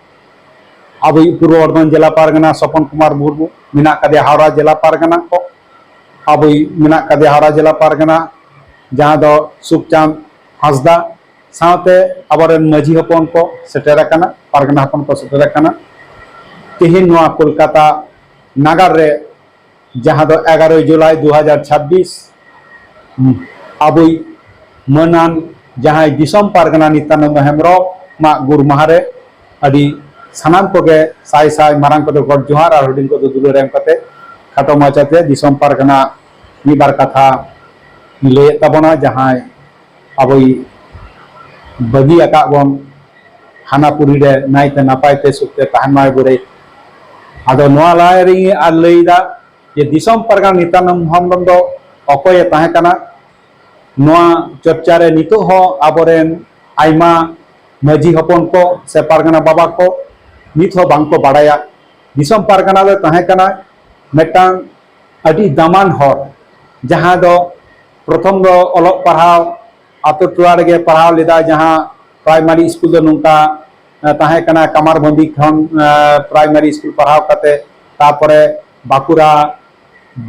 ᱟᱵᱚᱭᱤᱡ ᱯᱩᱨᱵᱚ ᱵᱚᱨᱫᱷᱚᱢᱟᱱ ᱡᱮᱞᱟ ᱯᱟᱨᱜᱟᱱᱟ ᱥᱚᱯᱚᱱ ᱠᱩᱢᱟᱨ ᱢᱩᱨᱢᱩ, ᱢᱮᱱᱟᱜ ᱠᱟᱫᱮᱭᱟ ᱦᱟᱣᱲᱟ ᱡᱮᱞᱟ ᱯᱟᱨᱜᱟᱱᱟ ᱠᱚ, ᱟᱵᱚᱭᱤᱡ ᱢᱮᱱᱟᱜ ᱠᱟᱫᱮᱭᱟ ᱦᱟᱣᱲᱟ ᱡᱮᱞᱟ ᱯᱟᱨᱜᱟᱱᱟ, ᱡᱟᱦᱟᱸ ᱫᱚ ᱥᱩᱠᱪᱟᱸᱫᱽ ᱦᱟᱸᱥᱫᱟ, ᱥᱟᱶᱛᱮ ᱟᱵᱚᱨᱮᱱ ᱢᱟᱹᱡᱷᱤ ᱦᱚᱯᱚᱱ ᱠᱚ ᱥᱮᱴᱮᱨ ᱟᱠᱟᱱᱟ, ᱯᱟᱨᱜᱟᱱᱟ ᱦᱚᱯᱚᱱ ᱠᱚ ᱥᱮᱴᱮᱨ ᱟᱠᱟᱱᱟ᱾ ᱛᱮᱦᱮᱧ ᱱᱚᱣᱟ ᱠᱳᱞᱠᱟᱛᱟ ᱱᱟᱜᱟᱨ ᱨᱮ, ᱡᱟᱦᱟᱸ ᱫᱚ ᱮᱜᱟᱨᱚᱭ ᱡᱩᱞᱟᱭ ᱫᱩ ᱦᱟᱡᱟᱨ ᱪᱷᱟᱵᱵᱤᱥ, ᱟᱵᱚᱭᱤᱡ ᱢᱟᱹᱱᱟᱱ ᱡᱟᱦᱟᱸᱭ ᱫᱤᱥᱚᱢ ᱯᱟᱨᱜᱟᱱᱟ ᱱᱤᱛᱭᱟᱱᱚᱱᱫᱚ ᱦᱮᱢᱵᱨᱚᱢ ᱟᱜ ᱜᱩᱨ ᱢᱟᱦᱟ ᱨᱮ ᱟᱹᱰᱤ ᱥᱟᱱᱟᱢ ᱠᱚᱜᱮ ᱥᱟᱭ ᱥᱟᱭ, ᱢᱟᱨᱟᱝ ᱠᱚᱫᱚ ᱜᱚᱰ ᱡᱚᱦᱟᱨ ᱟᱨ ᱦᱩᱰᱤᱧ ᱠᱚᱫᱚ ᱫᱩᱞᱟᱹᱲ ᱮᱢ ᱠᱟᱛᱮ ᱠᱷᱟᱴᱚ ᱢᱟᱪᱷᱟᱛᱮ ᱫᱤᱥᱚᱢ ᱯᱟᱨᱜᱟᱱᱟ ᱢᱤᱫ ᱵᱟᱨ ᱠᱟᱛᱷᱟ ᱞᱟᱹᱭᱮᱫ ᱛᱟᱵᱚᱱᱟ, ᱡᱟᱦᱟᱸᱭ ᱟᱵᱚᱭ ᱵᱟᱹᱜᱤ ᱟᱠᱟᱫ ᱵᱚᱱ, ᱦᱟᱱᱟ ᱯᱩᱨᱤ ᱨᱮ ᱱᱟᱭᱛᱮ ᱱᱟᱯᱟᱭ ᱛᱮ ᱥᱩᱠ ᱛᱮ ᱛᱟᱦᱮᱱ ᱢᱟᱭ ᱵᱩᱨᱟᱹᱭ᱾ ᱟᱫᱚ ᱱᱚᱣᱟ ᱞᱟᱦᱟ ᱨᱮᱜᱮ ᱟᱨ ᱞᱟᱹᱭᱫᱟ ᱡᱮ ᱫᱤᱥᱚᱢ ᱯᱟᱨᱜᱟᱱᱟ ᱱᱤᱛᱟᱱᱚᱢ ᱦᱮᱢᱵᱨᱚᱢ ᱫᱚ ᱚᱠᱚᱭᱮ ᱛᱟᱦᱮᱸ ᱠᱟᱱᱟ? ᱱᱚᱣᱟ ᱪᱚᱨᱪᱟ ᱨᱮ ᱱᱤᱛᱚᱜ ᱦᱚᱸ ᱟᱵᱚᱨᱮᱱ ᱟᱭᱢᱟ ᱢᱟᱹᱡᱷᱤ ᱦᱚᱯᱚᱱ ᱠᱚ ᱥᱮ ᱯᱟᱨᱜᱟᱱᱟ ᱵᱟᱵᱟ ᱠᱚ ᱱᱤᱛ ᱦᱚᱸ ᱵᱟᱝᱠᱚ ᱵᱟᱲᱟᱭᱟ᱾ ᱫᱤᱥᱚᱢ ᱯᱟᱨᱜᱟᱱᱟ ᱫᱚ ᱛᱟᱦᱮᱸ ᱠᱟᱱᱟ ᱢᱤᱫᱴᱟᱝ ᱟᱹᱰᱤ ᱫᱟᱢᱟᱱ ᱦᱚᱲ, ᱡᱟᱦᱟᱸ ᱫᱚ ᱯᱨᱚᱛᱷᱚᱢ ᱫᱚ ᱚᱞᱚᱜ ᱯᱟᱲᱦᱟᱣ ᱟᱛᱳ ᱴᱚᱞᱟ ᱨᱮᱜᱮ ᱯᱟᱲᱦᱟᱣ ᱞᱮᱫᱟ, ᱡᱟᱦᱟᱸ ᱯᱨᱟᱭᱢᱟᱨᱤ ᱥᱠᱩᱞ ᱫᱚ ᱱᱚᱝᱠᱟ ᱮ, ᱛᱟᱦᱮᱸ ᱠᱟᱱᱟ ᱠᱟᱢᱟᱨᱵᱚᱱᱫᱤ ᱠᱷᱚᱱ, ᱮ, ᱯᱨᱟᱭᱢᱟᱨᱤ ᱥᱠᱩᱞ ᱯᱟᱲᱦᱟᱣ ᱠᱟᱛᱮ, ᱛᱟᱨᱯᱚᱨᱮ ᱵᱟᱸᱠᱩᱲᱟ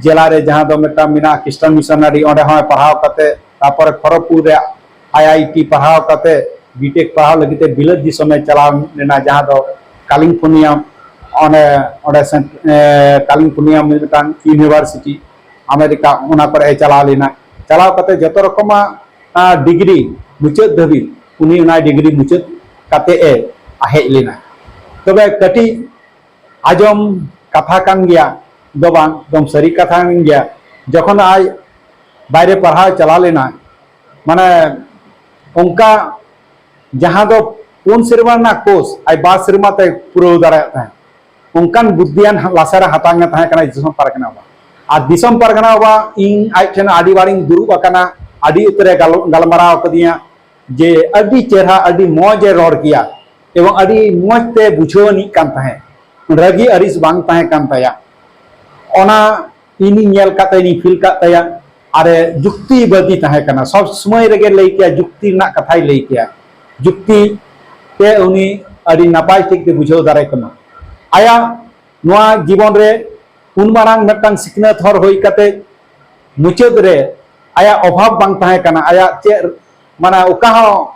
ᱡᱮᱞᱟ ᱨᱮ ᱡᱟᱦᱟᱸ ᱫᱚ ᱢᱤᱫᱴᱟᱝ ᱢᱮᱱᱟᱜᱼᱟ ᱠᱷᱨᱤᱥᱴᱟᱱ ᱢᱤᱥᱚᱱᱟᱨᱤ, ᱚᱸᱰᱮ ᱦᱚᱸᱭ ᱯᱟᱲᱦᱟᱣ ᱠᱟᱛᱮ, ᱛᱟᱨᱯᱚᱨᱮ ᱠᱷᱚᱲᱚᱜᱽᱯᱩᱨ ᱨᱮ ᱟᱭ ᱟᱭ ᱴᱤ ᱯᱟᱲᱦᱟᱣ ᱠᱟᱛᱮ ᱵᱤᱴᱮᱠ ᱯᱟᱲᱦᱟᱣ ᱞᱟᱹᱜᱤᱫ ᱛᱮ ᱵᱤᱞᱟᱹᱛ ᱫᱤᱥᱚᱢᱮ ᱪᱟᱞᱟᱣ ᱞᱮᱱᱟ, ᱡᱟᱦᱟᱸ ᱫᱚ ᱠᱟᱞᱤᱯᱷᱳᱨᱱᱤᱭᱟ, ᱚᱸᱰᱮ ᱚᱸᱰᱮ ᱥᱮᱱ-, ᱮ, ᱠᱟᱞᱤᱯᱷᱳᱨᱱᱤᱭᱟ ᱢᱤᱫᱴᱟᱝ ᱤᱭᱩᱱᱤᱵᱷᱟᱨᱥᱤᱴᱤ ᱟᱢᱮᱨᱤᱠᱟ, ᱚᱱᱟ ᱠᱚᱨᱮ ᱮ ᱪᱟᱞᱟᱣ ᱞᱮᱱᱟ᱾ ᱪᱟᱞᱟᱣ ᱠᱟᱛᱮ ᱡᱚᱛᱚ ᱨᱚᱠᱚᱢᱟᱜ, ᱟ, ᱰᱤᱜᱽᱨᱤ ᱢᱩᱪᱟᱹᱫ ᱫᱷᱟᱹᱵᱤᱡ ᱩᱱᱤ ᱚᱱᱟ ᱰᱤᱜᱽᱨᱤ ᱢᱩᱪᱟᱹᱫ ᱠᱟᱛᱮ ᱮ ᱦᱮᱡ ᱞᱮᱱᱟ᱾ ᱛᱚᱵᱮ ᱠᱟᱹᱴᱤᱡ ᱟᱸᱡᱚᱢ ᱠᱟᱛᱷᱟ ᱠᱟᱱ ᱜᱮᱭᱟ ᱫᱚ ᱵᱟᱝ, ᱮᱠᱫᱚᱢ ᱥᱟᱹᱨᱤ ᱠᱟᱛᱷᱟ ᱠᱟᱱ ᱜᱮᱭᱟ᱾ ᱡᱚᱠᱷᱚᱱ ᱟᱡ ᱵᱟᱭᱨᱮ ᱯᱟᱲᱦᱟᱣ ᱪᱟᱞᱟᱣ ᱞᱮᱱᱟ, ᱢᱟᱱᱮ ᱚᱱᱠᱟ ᱡᱟᱦᱟᱸ ᱫᱚ ᱯᱩᱱ ᱥᱮᱨᱢᱟ ᱨᱮᱱᱟᱜ ᱠᱳᱨᱥ ᱟᱡ ᱵᱟᱨ ᱥᱮᱨᱢᱟ ᱛᱮ ᱯᱩᱨᱟᱹᱣ ᱫᱟᱲᱮᱭᱟᱜ ᱛᱟᱦᱮᱸᱫ, ᱚᱱᱠᱟᱱ ᱵᱩᱫᱽᱫᱷᱤᱭᱟᱱ ᱞᱟᱥᱮᱨ ᱦᱟᱛᱟᱝ ᱮ ᱛᱟᱦᱮᱸ ᱠᱟᱱᱟ ᱫᱤᱥᱚᱢ ᱯᱟᱨᱜᱟᱱᱟ ᱵᱟᱵᱟ᱾ ᱟᱨ ᱫᱤᱥᱚᱢ ᱯᱟᱨᱜᱟᱱᱟ ᱵᱟᱵᱟ ᱤᱧ ᱟᱡ ᱴᱷᱮᱱ ᱟᱹᱰᱤ ᱵᱟᱨᱤᱧ ᱫᱩᱲᱩᱵ ᱟᱠᱟᱱᱟ, ᱟᱹᱰᱤ ᱩᱛᱟᱹᱨᱮ ᱜᱟᱞ-, ᱜᱟᱞᱢᱟᱨᱟᱣ ᱟᱠᱟᱫᱤᱧᱟ ᱡᱮ ᱟᱹᱰᱤ ᱪᱮᱦᱨᱟ, ᱟᱹᱰᱤ ᱢᱚᱡᱽ ᱮ ᱨᱚᱲ ᱠᱮᱭᱟ ᱮᱵᱚᱝ ᱟᱹᱰᱤ ᱢᱚᱡᱽ ᱛᱮ ᱵᱩᱡᱷᱟᱹᱣ ᱟᱹᱱᱤᱡ ᱠᱟᱱ ᱛᱟᱦᱮᱸᱫ, ᱨᱟᱹᱜᱤ ᱟᱹᱲᱤᱥ ᱵᱟᱝ ᱛᱟᱦᱮᱸ ᱠᱟᱱ ᱛᱟᱭᱟ᱾ ᱚᱱᱟ ᱤᱧᱤᱧ ᱧᱮᱞ ᱠᱟᱜ ᱛᱟᱭᱟ, ᱤᱧᱤᱧ ᱯᱷᱤᱞ ᱠᱟᱜ ᱛᱟᱭᱟ᱾ ᱟᱨᱮ ᱡᱩᱠᱛᱤᱵᱟᱫᱤ ᱛᱟᱦᱮᱸ ᱠᱟᱱᱟ, ᱥᱚᱵ ᱥᱚᱢᱚᱭ ᱨᱮᱜᱮ ᱞᱟᱹᱭ ᱠᱮᱭᱟ, ᱡᱩᱠᱛᱤ ᱨᱮᱱᱟᱜ ᱠᱟᱛᱷᱟᱭ ᱞᱟᱹᱭ ᱠᱮᱭᱟ᱾ ᱡᱩᱠᱛᱤ ᱛᱮ ᱩᱱᱤ ᱟᱹᱰᱤ ᱱᱟᱯᱟᱭ ᱴᱷᱤᱠ ᱛᱮ ᱵᱩᱡᱷᱟᱹᱣ ᱫᱟᱲᱮ ᱠᱟᱱᱟ᱾ ᱟᱭᱟᱜ ᱱᱚᱣᱟ ᱡᱤᱵᱚᱱ ᱨᱮ ᱩᱱ ᱢᱟᱨᱟᱝ ᱢᱤᱫᱴᱟᱝ ᱥᱤᱠᱷᱱᱟᱹᱛ ᱦᱚᱲ ᱦᱩᱭ ᱠᱟᱛᱮ ᱢᱩᱪᱟᱹᱫ ᱨᱮ ᱟᱭᱟᱜ ᱚᱵᱷᱟᱵᱽ ᱵᱟᱝ ᱛᱟᱦᱮᱸ ᱠᱟᱱᱟ, ᱟᱭᱟᱜ ᱪᱮᱫ, ᱢᱟᱱᱮ ᱚᱠᱟ ᱦᱚᱸ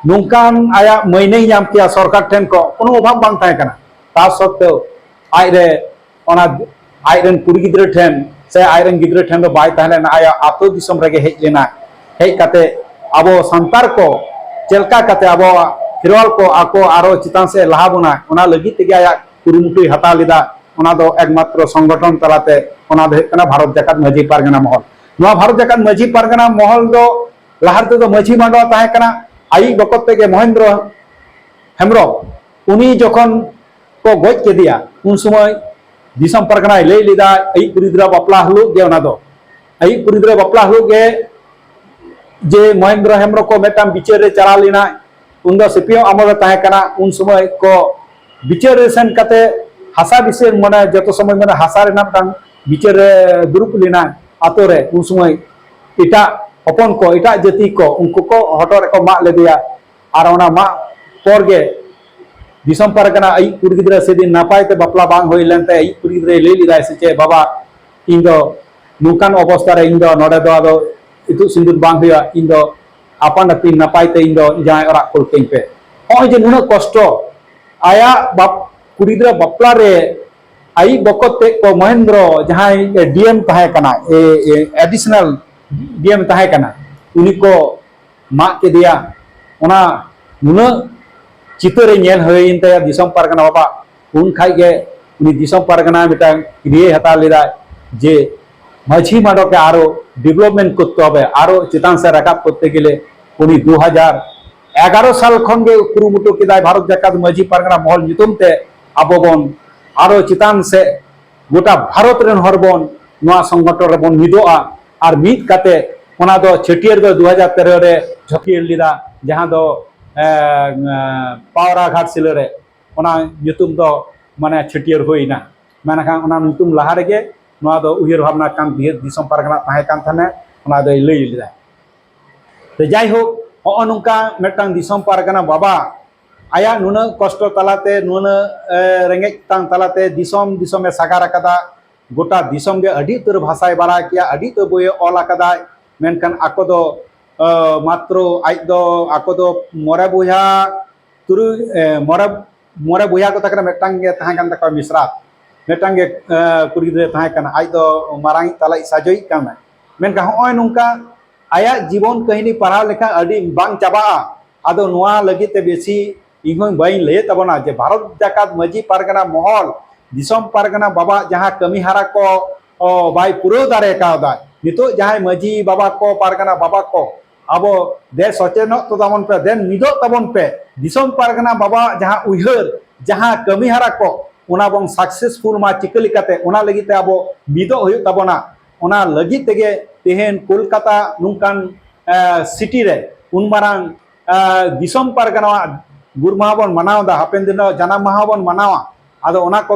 ᱱᱚᱝᱠᱟᱱ ᱟᱭᱟᱜ ᱢᱟᱹᱭᱱᱟᱹᱭ ᱧᱟᱢ ᱠᱮᱭᱟ ᱥᱚᱨᱠᱟᱨ ᱴᱷᱮᱱ ᱠᱚ, ᱠᱳᱱᱳ ᱚᱵᱷᱟᱵᱽ ᱵᱟᱝ ᱛᱟᱦᱮᱸ ᱠᱟᱱᱟ᱾ ᱛᱟ ᱥᱚᱛᱛᱮᱣ ᱟᱡᱨᱮ ᱚᱱᱟ ᱟᱡᱨᱮᱱ ᱠᱩᱲᱤ ᱜᱤᱫᱽᱨᱟᱹ ᱴᱷᱮᱱ ᱥᱮ ᱟᱡᱨᱮᱱ ᱜᱤᱫᱽᱨᱟᱹ ᱴᱷᱮᱱ ᱫᱚ ᱵᱟᱭ ᱛᱟᱦᱮᱸ ᱞᱮᱱᱟ, ᱟᱭᱟᱜ ᱟᱹᱛᱩ ᱫᱤᱥᱚᱢ ᱨᱮᱜᱮ ᱦᱮᱡ ᱞᱮᱱᱟ᱾ ᱦᱮᱡ ᱠᱟᱛᱮ ᱟᱵᱚ ᱥᱟᱱᱛᱟᱲ ᱠᱚ ᱪᱮᱫ ᱞᱮᱠᱟ ᱠᱟᱛᱮ ᱟᱵᱚᱣᱟᱜ ᱠᱷᱮᱨᱣᱟᱞ ᱠᱚ ᱟᱠᱚ ᱟᱨᱚ ᱪᱮᱛᱟᱱ ᱥᱮᱫ ᱞᱟᱦᱟ ᱵᱚᱱᱟ, ᱚᱱᱟ ᱞᱟᱹᱜᱤᱫ ᱛᱮᱜᱮ ᱟᱭᱟᱜ ᱠᱩᱨᱩᱢᱩᱴᱩᱭ ᱦᱟᱛᱟᱣ ᱞᱮᱫᱟ᱾ ᱚᱱᱟ ᱫᱚ ᱮᱠᱢᱟᱛᱨᱚ ᱥᱚᱝᱜᱚᱴᱷᱚᱱ ᱛᱟᱞᱟᱛᱮ, ᱚᱱᱟ ᱫᱚ ᱦᱩᱭᱩᱜ ᱠᱟᱱᱟ ᱵᱷᱟᱨᱚᱛ ᱡᱟᱠᱟᱛ ᱢᱟᱹᱡᱷᱤ ᱯᱟᱨᱜᱟᱱᱟ ᱢᱚᱦᱚᱞ᱾ ᱱᱚᱣᱟ ᱵᱷᱟᱨᱚᱛ ᱡᱟᱠᱟᱛ ᱢᱟᱹᱡᱷᱤ ᱯᱟᱨᱜᱟᱱᱟ ᱢᱚᱦᱚᱞ ᱫᱚ ᱞᱟᱦᱟ ᱛᱮᱫᱚ ᱢᱟᱹᱡᱷᱤ ᱢᱟᱰᱣᱟ ᱛᱟᱦᱮᱸ ᱠᱟᱱᱟ, ᱟᱭᱤᱡ ᱵᱚᱠᱚᱛ ᱛᱮᱜᱮ ᱢᱚᱦᱮᱱᱫᱨᱚ ᱦᱮᱢᱵᱨᱚᱢ, ᱩᱱᱤ ᱡᱚᱠᱷᱚᱱ ᱠᱚ ᱜᱚᱡ ᱠᱮᱫᱮᱭᱟ, ᱩᱱ ᱥᱚᱢᱚᱭ ᱫᱤᱥᱚᱢ ᱯᱟᱨᱜᱟᱱᱟᱭ ᱞᱟᱹᱭ ᱞᱮᱫᱟ, ᱟᱭᱤᱡ ᱠᱩᱲᱤ ᱜᱤᱫᱽᱨᱟᱹ ᱵᱟᱯᱞᱟ ᱦᱤᱞᱳᱜ ᱜᱮ, ᱚᱱᱟ ᱫᱚ ᱟᱭᱤᱡ ᱠᱩᱲᱤ ᱜᱤᱫᱽᱨᱟᱹ ᱵᱟᱯᱞᱟ ᱦᱤᱞᱳᱜ ᱜᱮ, ᱡᱮ ᱢᱚᱦᱮᱱᱫᱨᱚ ᱦᱮᱢᱵᱨᱚᱢ ᱠᱚ ᱢᱤᱫᱴᱟᱝ ᱵᱤᱪᱟᱹᱨ ᱨᱮ ᱪᱟᱞᱟᱣ ᱞᱮᱱᱟ, ᱩᱱ ᱫᱚ ᱥᱤᱯᱤᱭᱚ ᱟᱢᱚᱞ ᱨᱮ ᱛᱟᱦᱮᱸ ᱠᱟᱱᱟ᱾ ᱩᱱ ᱥᱚᱢᱚᱭ ᱠᱚ ᱵᱤᱪᱟᱹᱨ ᱨᱮ ᱥᱮᱱ ᱠᱟᱛᱮ ᱦᱟᱥᱟ ᱵᱤᱪᱟᱹᱨ, ᱢᱟᱱᱮ ᱡᱚᱛᱚ ᱥᱚᱢᱚᱭ ᱢᱟᱱᱮ ᱦᱟᱥᱟ ᱨᱮᱱᱟᱜ ᱢᱤᱫᱴᱟᱝ ᱵᱤᱪᱟᱹᱨ ᱨᱮ ᱫᱩᱲᱩᱵ ᱞᱮᱱᱟ ᱟᱛᱳ ᱨᱮ᱾ ᱩᱱ ᱥᱚᱢᱚᱭ ᱮᱴᱟᱜ ᱦᱚᱯᱚᱱ ᱠᱚ, ᱮᱴᱟᱜ ᱡᱟᱹᱛᱤ ᱠᱚ, ᱩᱱᱠᱩ ᱠᱚ ᱦᱚᱴᱚᱜ ᱨᱮᱠᱚ ᱢᱟᱜ ᱞᱮᱫᱮᱭᱟ᱾ ᱟᱨ ᱚᱱᱟ ᱢᱟᱜ ᱯᱚᱨ ᱜᱮ ᱫᱤᱥᱚᱢ ᱯᱟᱨᱜᱟᱱᱟ ᱟᱭᱤᱡ ᱠᱩᱲᱤ ᱜᱤᱫᱽᱨᱟᱹ ᱥᱮᱫᱤᱱ ᱱᱟᱯᱟᱭ ᱛᱮ ᱵᱟᱯᱞᱟ ᱵᱟᱝ ᱦᱩᱭ ᱞᱮᱱᱛᱮ ᱟᱭᱤᱡ ᱠᱩᱲᱤ ᱜᱤᱫᱽᱨᱟᱹᱭ ᱞᱟᱹᱭ ᱞᱮᱫᱟᱭ ᱥᱮ ᱪᱮᱫ, "ᱵᱟᱵᱟ, ᱤᱧ ᱫᱚ ᱱᱚᱝᱠᱟᱱ ᱚᱵᱚᱥᱛᱟ ᱨᱮ ᱤᱧ ᱫᱚ ᱱᱚᱰᱮ ᱫᱚ ᱟᱫᱚ ᱤᱛᱩᱫ ᱥᱤᱸᱫᱩᱨ ᱵᱟᱝ ᱦᱩᱭᱩᱜᱼᱟ, ᱤᱧ ᱫᱚ ᱟᱯᱟᱱ ᱟᱹᱯᱤᱱ ᱱᱟᱯᱟᱭ ᱛᱮ ᱤᱧ ᱫᱚ ᱡᱟᱶᱟᱭ ᱚᱲᱟᱜ ᱠᱩᱞ ᱠᱟᱹᱧ ᱯᱮ᱾" ᱱᱚᱜᱼᱚᱭ ᱡᱮ ᱱᱩᱱᱟᱹᱜ ᱠᱚᱥᱴᱚ, ᱟᱭᱟᱜ ᱵᱟᱯ-, ᱠᱩᱲᱤ ᱜᱤᱫᱽᱨᱟᱹ ᱵᱟᱯᱞᱟ ᱨᱮ ᱟᱭᱤᱡ ᱵᱚᱠᱚᱛ ᱛᱮᱫ ᱠᱚ ᱢᱚᱦᱮᱱᱫᱨᱚ, ᱡᱟᱦᱟᱸᱭ ᱰᱤ ᱮᱢ ᱛᱟᱦᱮᱸ ᱠᱟᱱᱟ, ᱮ, ᱮ, additional ᱰᱤ ᱮᱢ ᱛᱟᱦᱮᱸ ᱠᱟᱱᱟ, ᱩᱱᱤ ᱠᱚ ᱢᱟᱜ ᱠᱮᱫᱮᱭᱟ᱾ ᱚᱱᱟ ᱱᱩᱱᱟᱹᱜ ᱪᱤᱛᱟᱹᱨ ᱨᱮ ᱧᱮᱞ ᱦᱩᱭᱮᱱ ᱛᱟᱭᱟ ᱫᱤᱥᱚᱢ ᱯᱟᱨᱜᱟᱱᱟ ᱵᱟᱵᱟ᱾ ᱩᱱ ᱠᱷᱟᱡ ᱜᱮ ᱩᱱᱤ ᱫᱤᱥᱚᱢ ᱯᱟᱨᱜᱟᱱᱟ ᱢᱤᱫᱴᱟᱝ ᱠᱨᱤᱭᱟᱭ ᱦᱟᱛᱟᱣ ᱞᱮᱫᱟ ᱡᱮ ᱢᱟᱹᱡᱷᱤ ᱢᱟᱰᱚ ᱠᱮ ᱟᱨᱚ development ᱠᱚᱨᱛᱮ ᱦᱚᱵᱮ, ᱟᱨᱚ ᱪᱮᱛᱟᱱ ᱥᱮᱫ ᱨᱟᱠᱟᱵ ᱠᱚᱨᱛᱮ ᱜᱮᱞᱮ ᱩᱱᱤ ᱫᱩ ᱦᱟᱡᱟᱨ ᱮᱜᱟᱨᱚ ᱥᱟᱞ ᱠᱷᱚᱱ ᱜᱮ ᱠᱩᱨᱩᱢᱩᱴᱩ ᱠᱮᱫᱟᱭ ᱵᱷᱟᱨᱚᱛ ᱡᱟᱠᱟᱛ ᱢᱟᱹᱡᱷᱤ ᱯᱟᱨᱜᱟᱱᱟ ᱢᱚᱦᱚᱞ ᱧᱩᱛᱩᱢ ᱛᱮ ᱟᱵᱚ ᱵᱚᱱ ᱟᱨᱚ ᱪᱮᱛᱟᱱ ᱥᱮᱫ ᱜᱚᱴᱟ ᱵᱷᱟᱨᱚᱛ ᱨᱮᱱ ᱦᱚᱲ ᱵᱚᱱ ᱱᱚᱣᱟ ᱥᱚᱝᱜᱚᱴᱷᱚᱱ ᱨᱮᱵᱚᱱ ᱢᱤᱫᱚᱜᱼᱟ᱾ ᱟᱨ ᱢᱤᱫ ᱠᱟᱛᱮ ᱚᱱᱟ ᱫᱚ ᱪᱷᱟᱹᱴᱭᱟᱹᱨ ᱫᱚ ᱫᱩ ᱦᱟᱡᱟᱨ ᱛᱮᱨᱚ ᱨᱮ ᱪᱷᱟᱹᱴᱭᱟᱹᱨ ᱞᱮᱫᱟ, ᱡᱟᱦᱟᱸ ᱫᱚ, ᱮ, ᱮ, ᱯᱟᱣᱨᱟ ᱜᱷᱟᱴᱥᱤᱞᱟᱹ ᱨᱮ ᱚᱱᱟ ᱧᱩᱛᱩᱢ ᱫᱚ ᱢᱟᱱᱮ ᱪᱷᱟᱹᱴᱭᱟᱹᱨ ᱦᱩᱭᱱᱟ᱾ ᱢᱮᱱᱠᱷᱟᱱ ᱚᱱᱟ ᱧᱩᱛᱩᱢ ᱞᱟᱦᱟ ᱨᱮᱜᱮ ᱱᱚᱣᱟ ᱫᱚ ᱩᱭᱦᱟᱹᱨ ᱵᱷᱟᱵᱽᱱᱟ ᱠᱟᱱ ᱫᱤᱭᱟᱹ ᱫᱤᱥᱚᱢ ᱯᱟᱨᱜᱟᱱᱟ ᱛᱟᱦᱮᱸ ᱠᱟᱱ ᱛᱟᱦᱮᱸᱱᱟ, ᱚᱱᱟ ᱫᱚᱭ ᱞᱟᱹᱭ ᱞᱮᱫᱟ᱾ ᱛᱚ ᱡᱟᱭᱦᱳᱠ, ᱦᱚᱸᱜᱼᱚ ᱱᱚᱝᱠᱟ ᱢᱤᱫᱴᱟᱝ ᱫᱤᱥᱚᱢ ᱯᱟᱨᱜᱟᱱᱟ ᱵᱟᱵᱟ ᱟᱭᱟᱜ ᱱᱩᱱᱟᱹᱜ ᱠᱚᱥᱴᱚ ᱛᱟᱞᱟᱛᱮ, ᱱᱩᱱᱟᱹᱜ, ᱮ, ᱨᱮᱸᱜᱮᱡ ᱛᱟᱝ ᱛᱟᱞᱟᱛᱮ ᱫᱤᱥᱚᱢ ᱫᱤᱥᱚᱢᱮ ᱥᱟᱜᱟᱲ ᱟᱠᱟᱫᱟ, ᱜᱚᱴᱟ ᱫᱤᱥᱚᱢ ᱜᱮ ᱟᱹᱰᱤ ᱩᱛᱟᱹᱨ ᱵᱷᱟᱥᱟᱭ ᱵᱟᱲᱟᱭ ᱠᱮᱭᱟ, ᱟᱹᱰᱤ ᱩᱛᱟᱹᱨ ᱵᱳᱭᱮ ᱚᱞ ᱟᱠᱟᱫᱟᱭ᱾ ᱢᱮᱱᱠᱷᱟᱱ ᱟᱠᱚ ᱫᱚ, ᱮ, ᱢᱟᱛᱨᱚ ᱟᱡ ᱫᱚ, ᱟᱠᱚ ᱫᱚ ᱢᱚᱬᱮ ᱵᱚᱭᱦᱟ, ᱛᱩᱨᱩᱭ, ᱮ, ᱢᱚᱬᱮ, ᱢᱚᱬᱮ ᱵᱚᱭᱦᱟ ᱠᱚ ᱛᱟᱦᱮᱸ ᱠᱟᱱᱟ, ᱢᱤᱫᱴᱟᱝ ᱜᱮ ᱛᱟᱦᱮᱸ ᱠᱟᱱ ᱛᱟᱠᱚᱣᱟ ᱢᱤᱥᱨᱟᱛ, ᱢᱤᱫᱴᱟᱝ ᱜᱮ, ᱮ, ᱠᱩᱲᱤ ᱜᱤᱫᱽᱨᱟᱹ ᱛᱟᱦᱮᱸ ᱠᱟᱱᱟ, ᱟᱡ ᱫᱚ ᱢᱟᱨᱟᱝᱤᱡ ᱛᱟᱞᱟᱭᱤᱡ ᱥᱟᱡᱚᱭᱤᱡ ᱠᱟᱱᱟᱭ᱾ ᱢᱮᱱᱠᱷᱟᱱ ᱦᱚᱸᱜᱼᱚᱭ ᱱᱚᱝᱠᱟ ᱟᱭᱟᱜ ᱡᱤᱵᱚᱱ ᱠᱟᱹᱦᱱᱤ ᱯᱟᱲᱦᱟᱣ ᱞᱮᱠᱷᱟᱱ ᱟᱹᱰᱤ ᱵᱟᱝ ᱪᱟᱵᱟᱜᱼᱟ᱾ ᱟᱫᱚ ᱱᱚᱣᱟ ᱞᱟᱹᱜᱤᱫ ᱛᱮ ᱵᱮᱥᱤ ᱤᱧ ᱦᱚᱸ ᱵᱟᱹᱧ ᱞᱟᱹᱭᱮᱫ ᱛᱟᱵᱚᱱᱟ ᱡᱮ ᱵᱷᱟᱨᱚᱛ ᱡᱟᱠᱟᱛ ᱢᱟᱹᱡᱷᱤ ᱯᱟᱨᱜᱟᱱᱟ ᱢᱚᱦᱚᱞ ᱫᱤᱥᱚᱢ ᱯᱟᱨᱜᱟᱱᱟ ᱵᱟᱵᱟᱣᱟᱜ ᱡᱟᱦᱟᱸ ᱠᱟᱹᱢᱤ ᱦᱟᱨᱟ ᱠᱚ, ᱚ, ᱵᱟᱭ ᱯᱩᱨᱟᱹᱣ ᱫᱟᱲᱮ ᱠᱟᱣᱫᱟ᱾ ᱱᱤᱛᱚᱜ ᱡᱟᱦᱟᱸᱭ ᱢᱟᱹᱡᱷᱤ ᱵᱟᱵᱟ ᱠᱚ, ᱯᱟᱨᱜᱟᱱᱟ ᱵᱟᱵᱟ ᱠᱚ, ᱟᱵᱚ ᱫᱮ ᱥᱚᱪᱮᱛᱚᱱᱚᱜ ᱛᱟᱵᱚᱱ ᱯᱮ, ᱫᱮᱱ ᱢᱤᱫᱚᱜ ᱛᱟᱵᱚᱱ ᱯᱮ᱾ ᱫᱤᱥᱚᱢ ᱯᱟᱨᱜᱟᱱᱟ ᱵᱟᱵᱟᱣᱟᱜ ᱡᱟᱦᱟᱸ ᱩᱭᱦᱟᱹᱨ, ᱡᱟᱦᱟᱸ ᱠᱟᱹᱢᱤ ᱦᱟᱨᱟ ᱠᱚ, ᱚᱱᱟ ᱵᱚᱱ successful ᱢᱟ ᱪᱤᱠᱟᱹ ᱞᱮᱠᱟᱛᱮ, ᱚᱱᱟ ᱞᱟᱹᱜᱤᱫ ᱛᱮ ᱟᱵᱚ ᱢᱤᱫᱚᱜ ᱦᱩᱭᱩᱜ ᱛᱟᱵᱚᱱᱟ᱾ ᱚᱱᱟ ᱞᱟᱹᱜᱤᱫ ᱛᱮᱜᱮ ᱛᱮᱦᱮᱧ ᱠᱳᱞᱠᱟᱛᱟ ᱱᱚᱝᱠᱟᱱ, ᱮ, city ᱨᱮ ᱩᱱ ᱢᱟᱨᱟᱝ, ᱮ, ᱫᱤᱥᱚᱢ ᱯᱟᱨᱜᱟᱱᱟᱣᱟᱜ ᱜᱩᱨ ᱢᱟᱦᱟ ᱵᱚᱱ ᱢᱟᱱᱟᱣ ᱮᱫᱟ, ᱦᱟᱯᱮᱱ ᱫᱤᱱ ᱨᱮ ᱡᱟᱱᱟᱢ ᱢᱟᱦᱟ ᱵᱚᱱ ᱢᱟᱱᱟᱣᱟ᱾ ᱟᱫᱚ ᱚᱱᱟ ᱠᱚ